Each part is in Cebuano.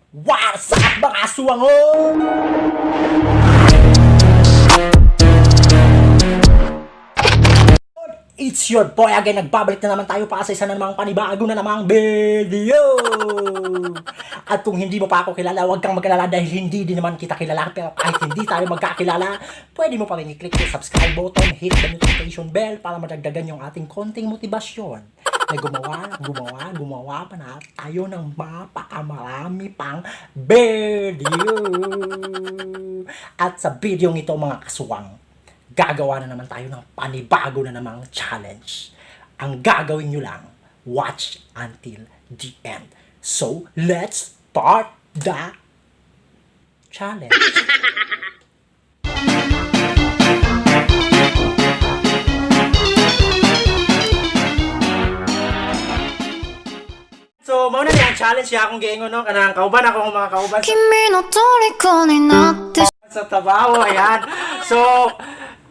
What's up, mga aswang? It's your boy again. Nagbabalik na naman tayo para sa isa na namang panibago na namang video. At kung hindi mo pa ako kilala, huwag kang magkalala dahil hindi din naman kita kilala. Pero kahit hindi tayo magkakilala, pwede mo pa rin i-click yung subscribe button, hit the notification bell para madagdagan yung ating konting motibasyon na gumawa, gumawa, gumawa pa na tayo ng mapakamarami pang video. At sa video ito, mga kasuwang, gagawa na naman tayo ng panibago na namang challenge. Ang gagawin nyo lang, watch until the end. So, let's start the challenge. So, mao na niya ang challenge niya akong giingon, no? Kanang kauban ako, mga kauban 君の虜になって sa trabaho, ayan. So,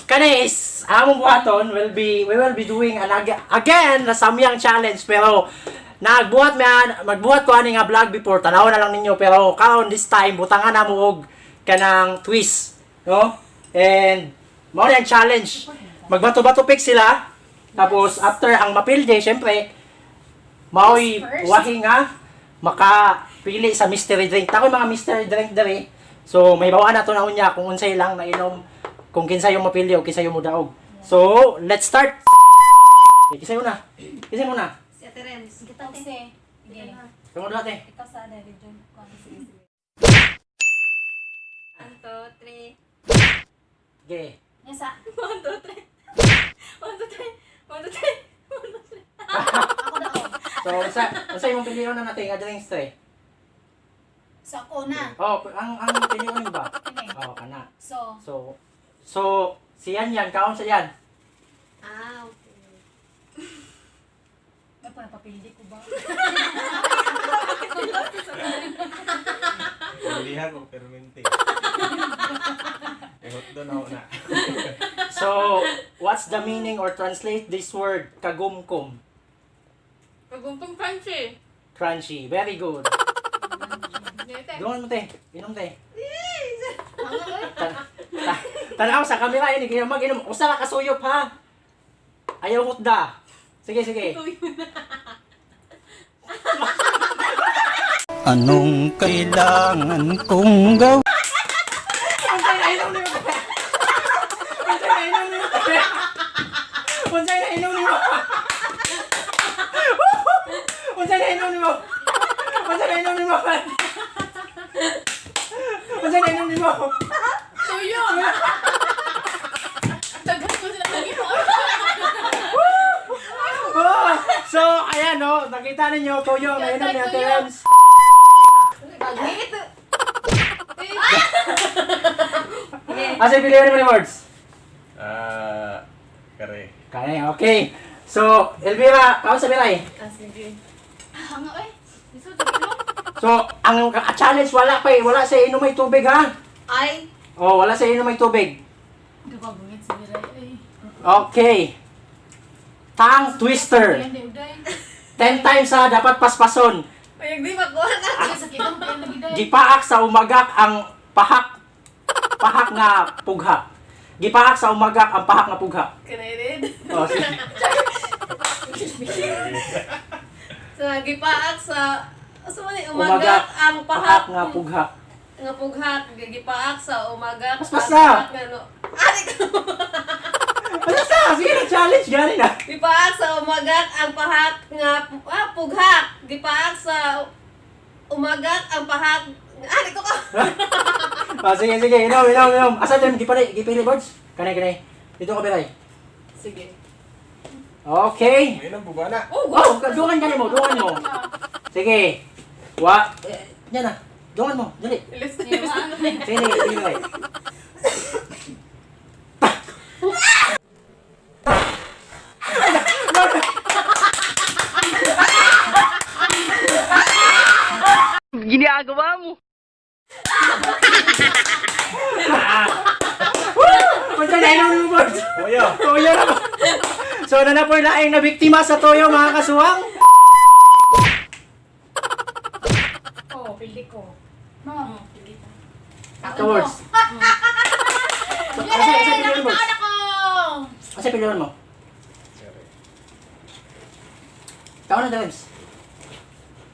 kani is among buhaton will be we will be doing an again na samyang challenge, pero nagbuhat man magbuhat ko ani nga vlog before, tanaw na lang ninyo, pero karon this time butangan na mo og kanang twist, no? And mao na ang challenge, magbato-bato pick sila, tapos after ang mapilde, syempre maoy wahi nga makapili sa mystery drink. Takoy mga mystery drink diri. So may bawaan na to na unya kung unsay lang nainom, kung kinsa yung mapili o kinsa yung modaog. So, let's start. Okay, kinsa yun na? Kinsa mo na? Si Ate Rems. Kita te. Sige. Kamu dua, te. Ikaw sa religion. Sige, sige. 1, 2, 3. Okay. Yes, ah. 1, 2, 3. 1, 2, 3. 1, 2, 3. 1, 2, 3. Ako na ako. So, unsa imong pilion na natin nga drinks, te? So ako na. Oh, ang pilion ba? Kini. Oh, kana. So, So siyan yan, kaon sa yan. Ah, okay. may panapapildi ko ba? Pilihan ko permente. Eh, hotdog na ako na. So, what's the meaning or translate this word kagumkum? Kagumpong crunchy. Crunchy. Very good. Dete. Doon mo, te. Inom, te. Tanaw sa kamera ini kaya mag-inom. Usa ka kasuyop ha. Ayaw hutda. Sige, sige. Anong kailangan kong gawin? Unsay na inom nimo, te? Unsay na inom nimo, te? Unsay na inom nimo? Unsay na inom nimo? Unsay na inom nimo? Unsay na inom nimo? Tuyo! Daghan ko sila mag-ino. Oh, so, ayan no, nakita ninyo, tuyo ang nainom ni Ate Rems. Bagit! Asa yung pilihan mo ni words? Ah, kare. Kaya, okay. So, Elvira, kaon sa Miray. Ah, sige. Ah, nga oy. Iso, tulo. So, ang challenge, wala pa eh. Wala sa inom may tubig, ha? Ay! Oh, wala sa inom may tubig. Gabagungit si Miray. Ay. Okay. Tongue twister. Yan di uday. 10 times ha, dapat paspason. Payag di makuha na. Sige, sakit ang payan lagi day. Gipaak sa umagak ang pahak. Pahak nga pugha. Gipaak sa umagak ang pahak nga pugha. Can I read? Oh, sige. Sa gipaak sa... Asa man ni? Umagak. Umagak ang Pahak pahak nga pugha. nga pughak. Gipaak sa umagak. Paspas ang na. pahak nga no. Ah, di ko. Ano sa? Sige na, challenge. Gani na. Gipaak sa umagak ang pahak nga pughak. Gipaak sa umagak ang pahak. Ah, di ko ka. Ah, sige, sige. Inom, inom, inom. Asa tayo? Gipili, gipili, birds? Kanay, kanay. Dito ka, Biray. Sige. Okay. Ngayon ang buba na. Oh, Oh, dungan ka mo, dungan mo. Sige. Wa, eh, yan na. Dungan mo, dali. Ilis na. Sige, wa. Sige, sige, sige. Ginagawa mo. Punta na inom mo, birds. Kuya! Toyo na po. So, na po laing na biktima sa toyo, mga kasuwang. Oh. ko, pildi ko. No. Pili ta. Ito words. Asa asa pilihan mo? Nakataon ako! Asa pilihan mo? Kare. Taon na Drebs.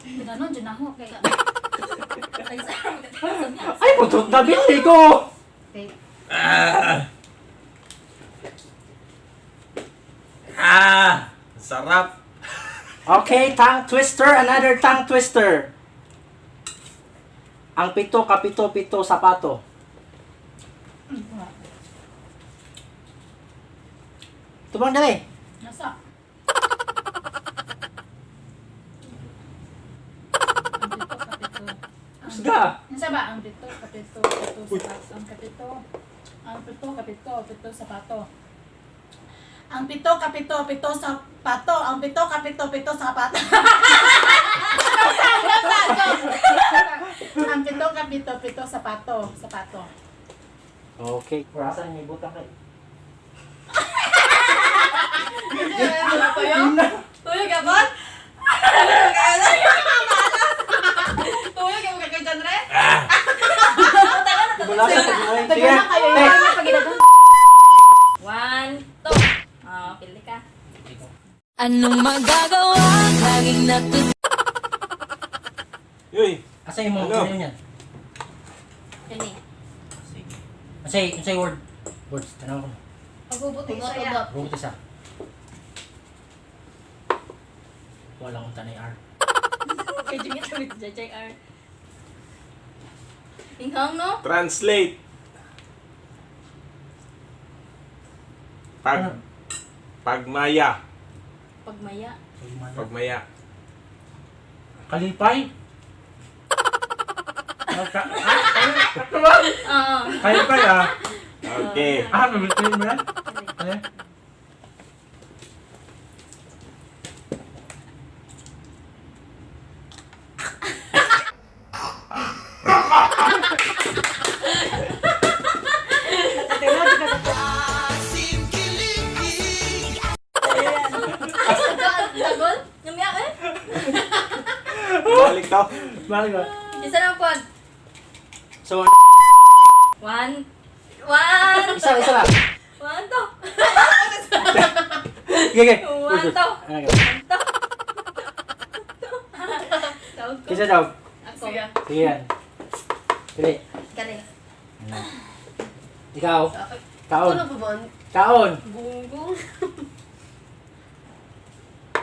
Ganon, dyan ako. Kay... Ay, putot na bili ko! Ah! Ah! Ang sarap! Okay, tongue twister. Another tongue twister. Ang pito, kapito, pito, sapato. Tubang dali. Nasa? Ang pito, kapito. Kusga. Nasa ba? Ang pito, kapito, pito, sapato. Ang kapito. Ang pito, kapito, pito, sapato. Ang pito, kapito, pito, sapato. Ang pito, kapito, pito, sapato. Ang pito, kapito, pito, sapato. Sapato. Okay. Purasan may butang kay. Tuyo? Tuyo gabon? Tuyo gabon? Tuyo gabon kay John Re? Wala sa pag-uwi. Sige. Tagal na kayo. Next. One, two. Oh, pili ka. Anong magagawa? Laging natutulog. Uy! Asa yung mga Ano? ano niyan? Kini. Sige. Unsay unsay word? Words tanaw ko. Pagbubuti Tugot, saya. tugot. Rugot isa. Wala akong tanay R. Kay Jingit kami sa JR. Inghang no? Translate! Pag... Pagmaya. Pagmaya. Pagmaya. Kalipay. Oo. Kalipay ah. Okay. Ah, mabibigay mo yan? Ano? Tagol? Namiya eh? Balik to. Bakit ba? Isa lang pod. So, One. One. isa, isa lang. One, two. Okay, okay. One, two. Ano ka? One, two. Tawag ko. Isa daw. Ako. Sige. Sige yan. Pili. Kani. Ikaw. Kaon. Ano ba ba? Kaon. Gunggong.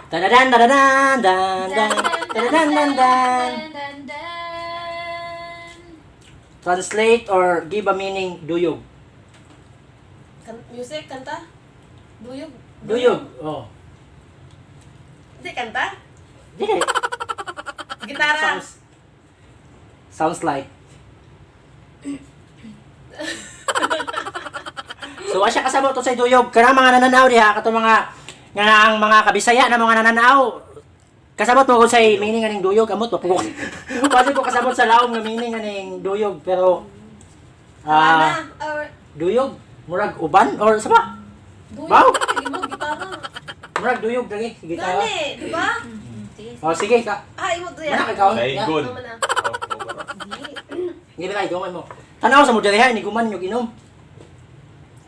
Tadadan, tadadan, dan, dan. Tadadan, dan, dan. Dan, dan. Translate or give a meaning, duyog. Music, kanta? Duyog? Duyog. Oh. Hindi, kanta? Dili. Gitara? Sounds, sounds like. So, wa siya kasabot to sa duyog. Kana mga nananaw diha, kato mga nga ang mga kabisaya na mga nananaw. Kasabot mo kung say meaning aning duyog amot wa pugok. Wa ko kasabot sa laom nga meaning aning duyog pero ah Ana? Or, duyog murag uban or sa ba? duyog? Wow. Lagi mo, gitara. Murag duyog lagi sige ka. Gani, di ba? Sige. Oh sige ka. Ah, imo to Mana yan. kay kaon. Daigon. Ano man ah. Hindi ba kayo mo. Tanaw sa mo diri ha, ni guman yung inom.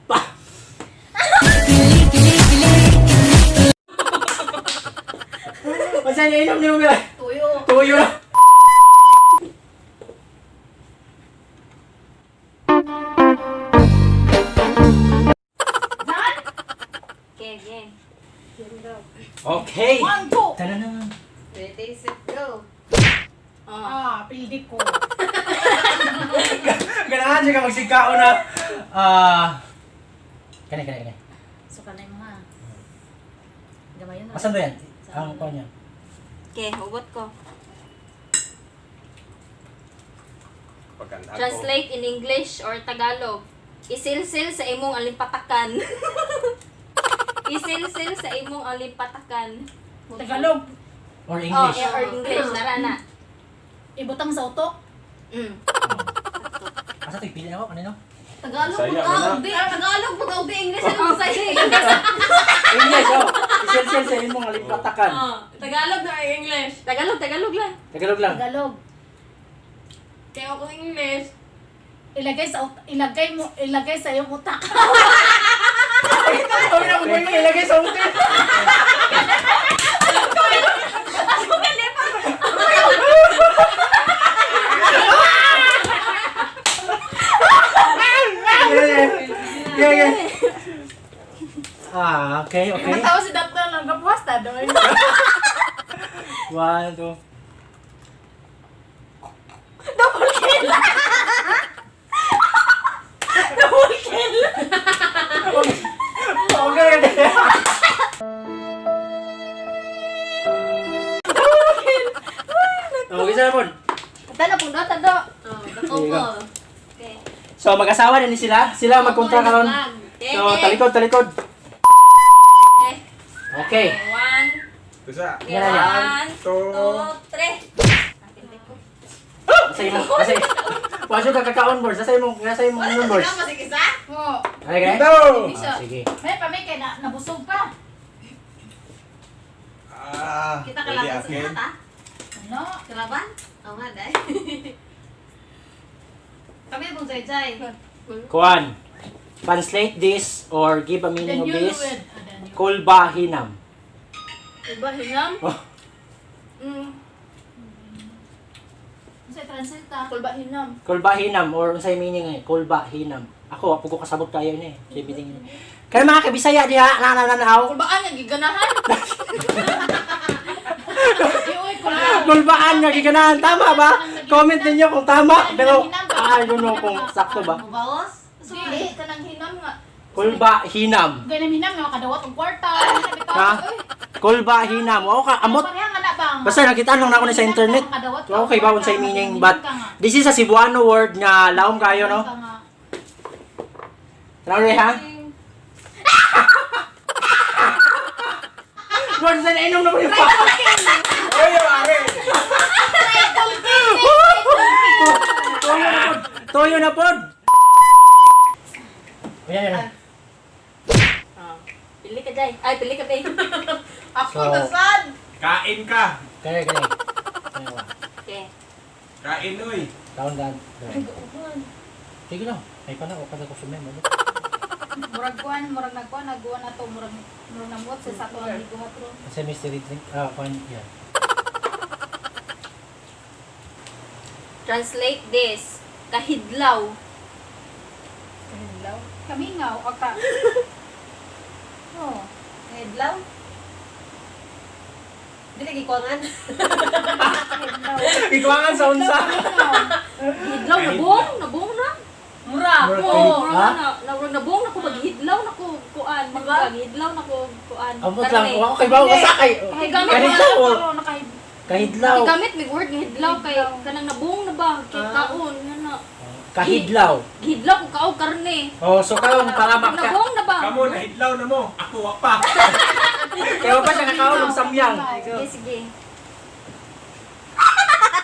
Pa. Unsa ni inom nimo ba? Tuyo. Tuyo na. Okay, game. Okay. One, two. Tara na. Ready, set, go. Oh. Ah, pildi ko. Ganahan siya ka magsigkaon na. Ah. Kani kani kani. So, kanay mo ha. Gamayon Asan ba yan? Ang kuha niya. Okay, hugot ko. Pagkanta ko. Translate in English or Tagalog. Isilsil sa imong alimpatakan. Isilsil sa imong alimpatakan. Tagalog. Or Oh, English. or English. Nara na. Ibutang sa utok. Asa to ipili ako kanino? Tagalog Saya mo ka na. ka, di. Tagalog mo ka, di. English ano mo sa'yo. English oh. Isilsil sa imong alimpatakan. Oh, Tagalog na English. Tagalog, Tagalog lang. Tagalog lang. Tagalog. Kaya ako English. Ilagay sa ilagay mo, ilagay sa iyong utak. Kami na kung ilagay sa utak. Yeah. Ah, okay. Matawa si Dr. lang kapuasta doon. One, two. Double kill! Double kill! Okay. Okay, sa po. Tala pong dota do. Oh, dako ko. Okay. So mag-asawa na ni sila. Sila ang magkontra karon. Okay. So talikod, talikod. Okay. Okay. One, Tusa. okay, one, Two. two, three. Sa imo, kasi Wasyo ka kakaon boards. Sa imo ano boards. Ikaw masig isa? Oo. Okay, okay? Ito! Ah, sige. May pamay kay na nabusog pa. Ah, Kita pwede kalaban sa akin. mata. Ano? Kalaban? Oo nga, dahil. Kami pong jay-jay. Kuan. Translate this or give a The meaning of this. newlywed. Ah, the new- Kulbahinam. Diba, hinam? Oh. Sa translate ah. Kulba hinam. Kulbahinam or unsay meaning eh? Kulbahinam. Ako, ako ko kasabot kayo ni eh. Say meaning ni. Kaya mga kabisaya diha, na na na na. Kulbaan nga giganahan. Di, uy, kulba. Kulbaan nga giganahan tama ba? Comment ninyo kung tama. Pero I don't know kung sakto ba. Mubawas? Di, kanang hinam nga. Kulbahinam. Ganyan hinam nga makadawat og kwarta. Ha? Kulbahinam. O ka amot. Pareha nga na bang? Basta nakita lang na ako ni sa internet. So, okay ba unsay meaning but this is a Cebuano word nga laom kayo no. Tara ha. Word sa inom na mo yung pa. Ay, yung akin! Toyo na pod. Toyo na pod. Ayan, ayan. Ah. Pili ka, Jay. Ay, pili ka, babe. Ako, So- tasad! Kain ka! Kaya, kaya. Kaya, Okay. Kain, uy! Taon dan. Sige lang. Ay pa na, okay na ko sumem. Ano? Murag kuan, murag nagkuan, nagkuan na to, murag murag namuot sa sato ang giguhat ron. Kasi mystery drink. Ah, kwan, yan. Translate this. Kahidlaw. Kahidlaw. Kamingaw o ka. Oh. Hedlaw? Dili gikuangan. Kahidlaw. Ikuangan sa unsa. Kamingaw. Hidlaw, nabong. Nabong na. Mura. Mura. Oo, Ha? na, na, nabong na ko maghidlaw na ko kuan, maghidlaw na ko kuan. Amot lang. Ako kay bawo ka sakay. Kay gamit Kahidlaw. Pero nakahid Kahidlaw. Kay gamit mig word nga hidlaw kay kanang nabong na ba kay kaon nga na. Kahidlaw. Hidlaw ko kaog karne. Oh, so karon para maka Nabong na ba? Kamo, nahidlaw na mo! Ako, wa pa! Kaya pa siya kakaon og samyang. Sige, sige.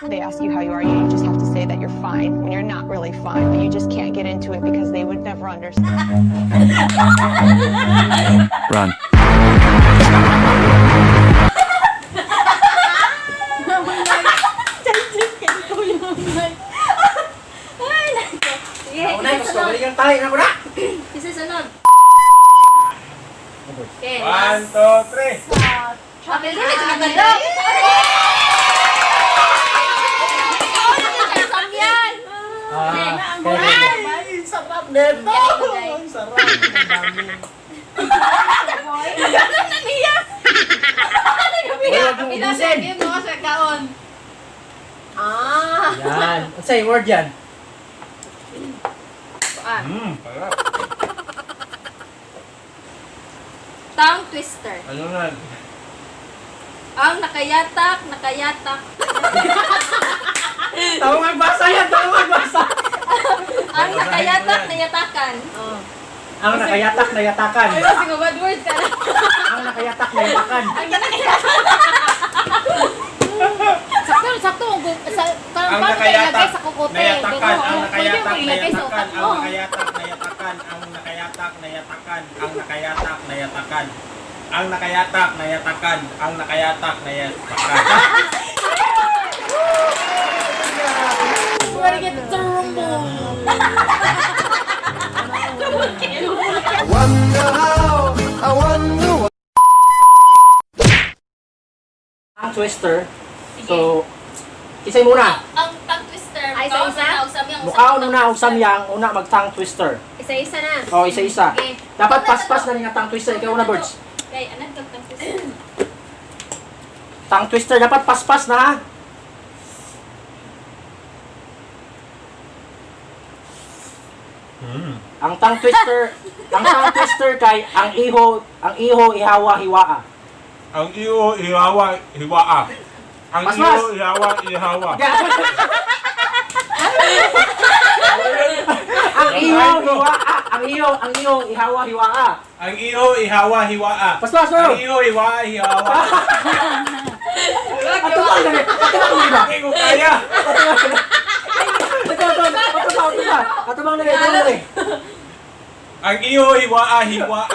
They ask you how you are, you just have to say that you're fine when you're not really fine, but you just can't get into it because they would never understand. Run. Ay, nako. Sige, Ako na, isa gusto ko sunod. yung tayo na ko na. Isa sunod. Okay. One, two, three! Ah, pili na siya nagdalo. Samyan. Ah, kaya Ay, sarap nito! Ang sarap! Ang dami. Ganun na niya. Wala kong ubusin. Yun mo sa kaon. Ah. Yan. Unsay word yan? Ah, Sarap. Tongue twister. Ano na? Ang nakayatak, nakayatak. Tawag magbasa yan, tawag magbasa. Ang nakayatak, nayatakan. Ang nakayatak nayatakan. Kasi nga bad words ka na. Ang nakayatak nayatakan. Ang nakayatak. Sakto, sakto. Sa, Ang paano ka ilagay nakayatak, sa kukote? nayatakan, Ganun. ang Pwede nakayatak, mo ilagay sa nayatakan, utak ang mo. nakayatak, nayatakan, ang nakayatak, nayatakan, ang nakayatak, nayatakan, ang nakayatak, nayatakan, ang nakayatak, nayatakan. Pwede twister. So, kisay muna. Ang tongue twister. Ay, isa-isa? Mukhaon una og samyang, una mag tongue twister. Isa-isa na. Oh, isa-isa. Okay. Dapat paspas na rin ang tongue twister. Ikaw una, Birds. Kay anak kag tongue twister. Tongue twister, dapat paspas na ha. Ang tongue twister, ang tongue twister kay ang iho ihawa hiwaa. Ang iyo ihawa hiwaa. Ang Paspas! iyo ihawa ihawa. Ang iho hiwaa, ang iho ihawa hiwaa. Ang iyo ihawa hiwaa. Paspas, bro. Ang iyo ihawa hiwawa. Ato ba dali? Ato ba dali ba? Hindi ko kaya. Ato ato ato ba ato ba? Ato ba dali? Ato ba dali? Ang iyo hiwaa hiwaa.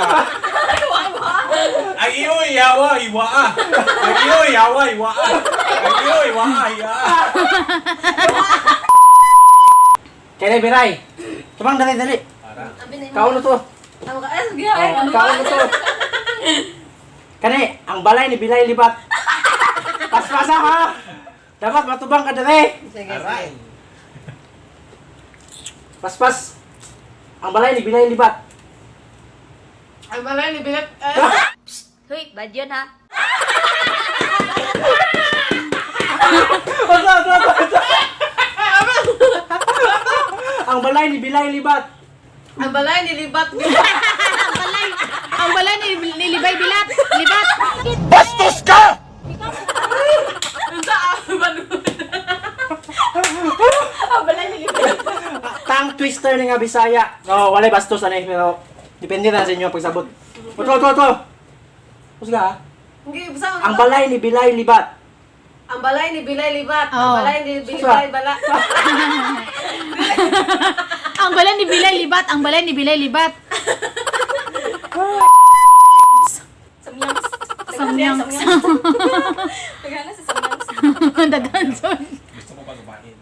Ang iyo ihawa hiwaa. Ang iyo ihawa hiwaa. Ang iyo hiwaa hiwaa. Kaya biray. Tumang dali dali. Kaon na to. Tama ka. Ay, sige. Ay, Oh, kaon na to. Kani, ang balay ni Bilay Libat. Paspasa ha. Dapat matubang ka dali. Sige, sige. Paspas. Ang balay ni Bilay Libat. Ang balay ni Bilat. Hoy, bad yun ha. Ato, ato, ato, ato. Ang balay ni Bilay Libat. Ang balay ni Libat. Ang balay ni Libay Bilat. Libat. Bastos ka! Tongue twister ni nga Bisaya. No, walay bastos ani pero depende na sa inyo ang pagsabot. Ato, ato, ato. Kusga ha. Hindi, basta Ang balay ni Bilay Libat. Ang balay ni Bilay Libat. Ang Oh. balay ni Bilay Bala. Ang balay ni Bilay Libat. Ang balay ni Bilay Libat. Samyang. Samyang. Daghan sa samyang. Daghan son. Gusto ko pang kumain.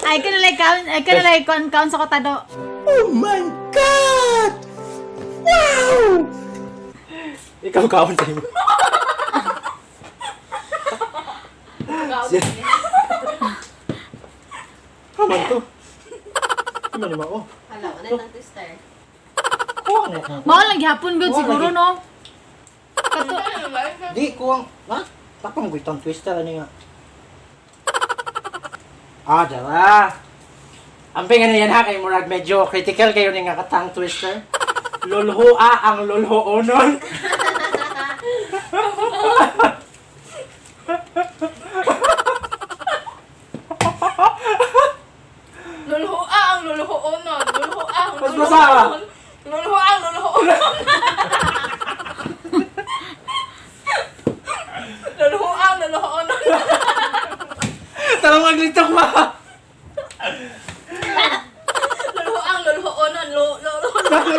Ay ka na like count, ay ka na like count, count sa kotado. Ikaw kaon sa imo. Kaman to. Kaman ni mao. Hala, wala nang twister. Kuwang na. Mao lang gihapon gud Mao siguro lagi. no. Kato Di kuwang. Ha? Tapang ko itong twister ani nga. Ah, dala. Amping ano yan ha, kay murag medyo critical kayo ni nga katang twister. Lulhua ang lulhuonon. Lulhua ang lulhuonon. Lulhua ang Mas basa ka. Lulhua ang lulhuonon. Lulhua ang lulhuonon. Tarong aglitok ba? Lulhua ang lulhuonon. Lu lu lu.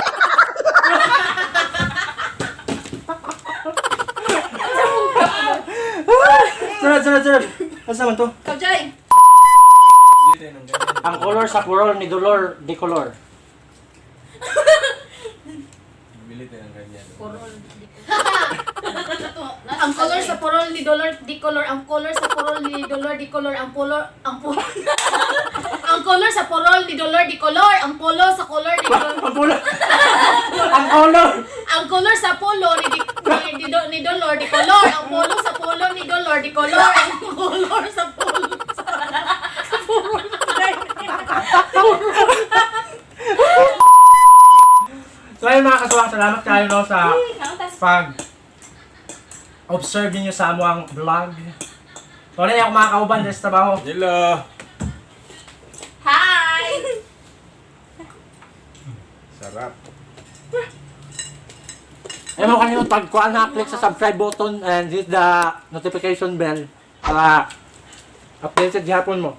Sunod, sunod, sunod. Asa man to? Ikaw, Jai. Ang color sa purol ni Dolor di color. Bili tayo ng ganyan. Ang color sa porol ni dollar di color, ang color sa porol ni dollar di color, ang color ang polo. Ang color sa porol ni dollar di color, ang polo sa color ni dollar. Ang polo. Ang color. Ang color sa polo ni di, ni, di, do, ni dollar di color, ang polo sa polo ni dollar di color, ang color sa polo sa porol. So ayun mga kasuwang, salamat kayo no sa pag observe ninyo sa among vlog. So ano ako mga kauban dito sa trabaho. Hello. Hi! Sarap. Ayun mo kanino pag kuan ha, click sa subscribe button and hit the notification bell para updated gihapon mo.